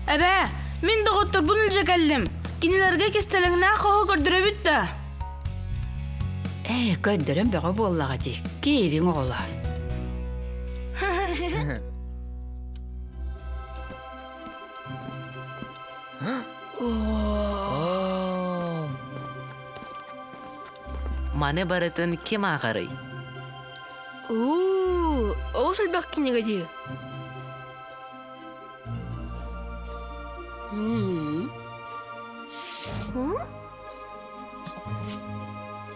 Эбээ, мин доҕотторбун илдьэ кэллим. Кинилэргэ кистэлэҥнээх хоһу көрдөрөбүт да. Ээ, көрдөрөн бөҕө буоллаҕа дии. Киириҥ оҕолоор. Маны барытын ким ааҕарый? Уу, олус элбэх кинигэ дии.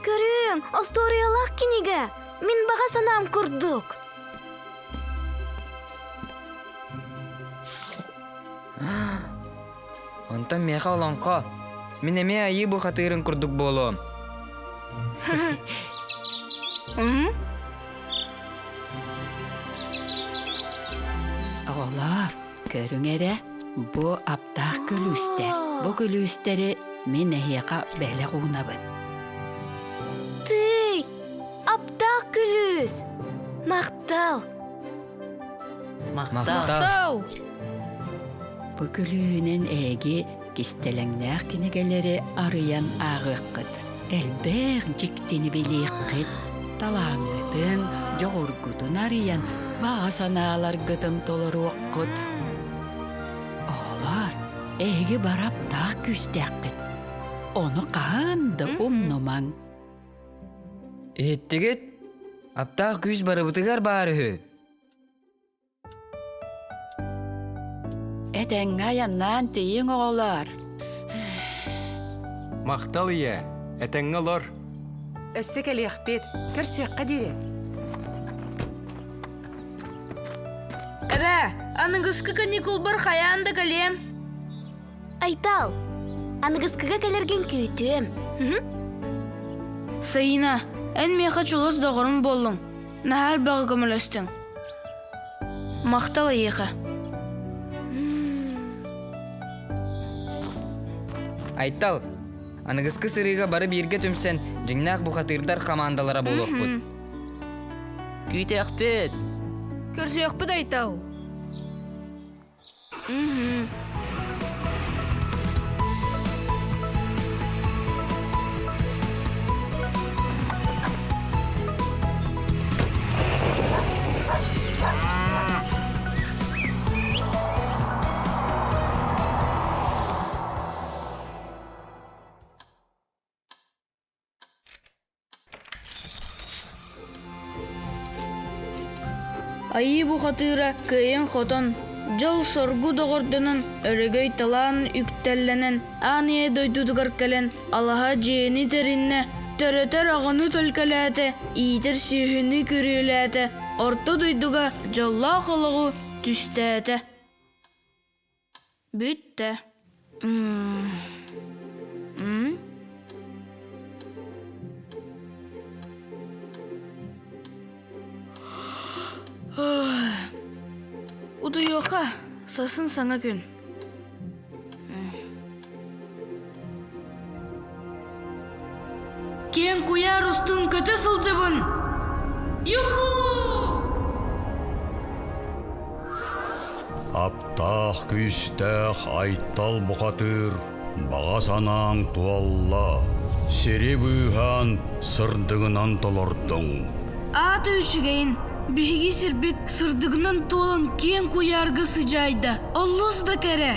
Көрүөҥ, остуоруйалаах кинигэ! Мин баҕа санаам курдук. Онтон миэхэ олоҥхо. Мин эмиэ айыы бухатыырын курдук буолуом. Оҕолоор, көрүҥ эрэ, бу аптаах күлүүстэр. Бу күлүүстэри мин эһиэхэ бэлэх уунабын. Тыый, аптаах күлүүс! Махтал! Махтал! Махтал! Бу күлүүһүнэн эһиги кистэлэҥнээх кинигэлэри арыйан ааҕыаххыт. Элбэх дьиктини билиэххит, талааҥҥытын, дьоҕургутун арыйан, баҕа санааларгытын толоруоххут. Оҕолоор, эһиги бараптаах күүстээххит. Ону хаһан да умнумаҥ. Иһиттигит? Аптаах күүс барыбытыгар баар үһү. Этэҥҥэ айаннаан тиийиҥ оҕолоор. Махтал ийэ, этэҥҥэ олор. Өссө кэлиэхпит, көрсүөххэ диэри. Эбээ, аныгыскы каникулбар хайаан да кэлиэм. Айтал, аныгыскыга кэлэргин күүтүөм. Саина, эн миэхэ чугас доҕорум буоллуҥ. Наһаа элбэҕи көмөлөстүҥ. Махтал эйиэхэ. Айтал, аныгыскы сырыыга бары бииргэ түмсэн, дьиҥнээх бухатыырдар хамаандалара буолуохпут. Күүтүөхпүт! Көрсүөхпүт, Айтал. Айыы бухатыыра кыайан-хотон, дьол-соргу доҕордонон, өрөгөй-талаан үктэллэнэн, аан ийэ дойдутугар кэлэн, алаһа дьиэни тэриннэ, төрөтөр оҕону төлкөлөөтө, иитэр сүөһүнү күрүөлээтэ, орто дойдуга дьоллоох олоҕу түстээтэ. Бүттэ. М? Утуйуохха, сасын саҥа күн. Киэҥ куйаар устун көтө сылдьабын! Юху! Аптаах күүстээх Айтал бухатыыр баҕа санааҥ туолла, сири быыһаан сырдыгынан толордуҥ. Аата үчүгэйин, биһиги сирбит сырдыгынан туолан киэҥ куйаарга сыдьаайда, олус да кэрэ!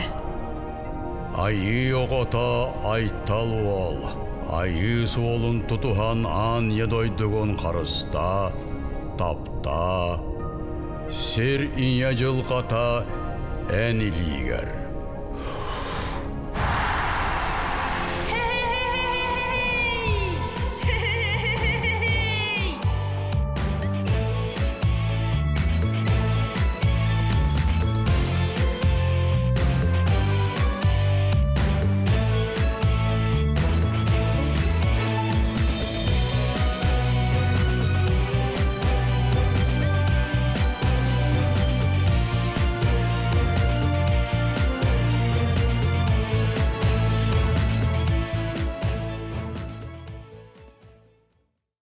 Айыы оҕото Айтал уол, айыы суолун тутуһан аан ийэ дойдугун харыстаа, таптаа, сир ийэ дьылҕата эн илиигэр.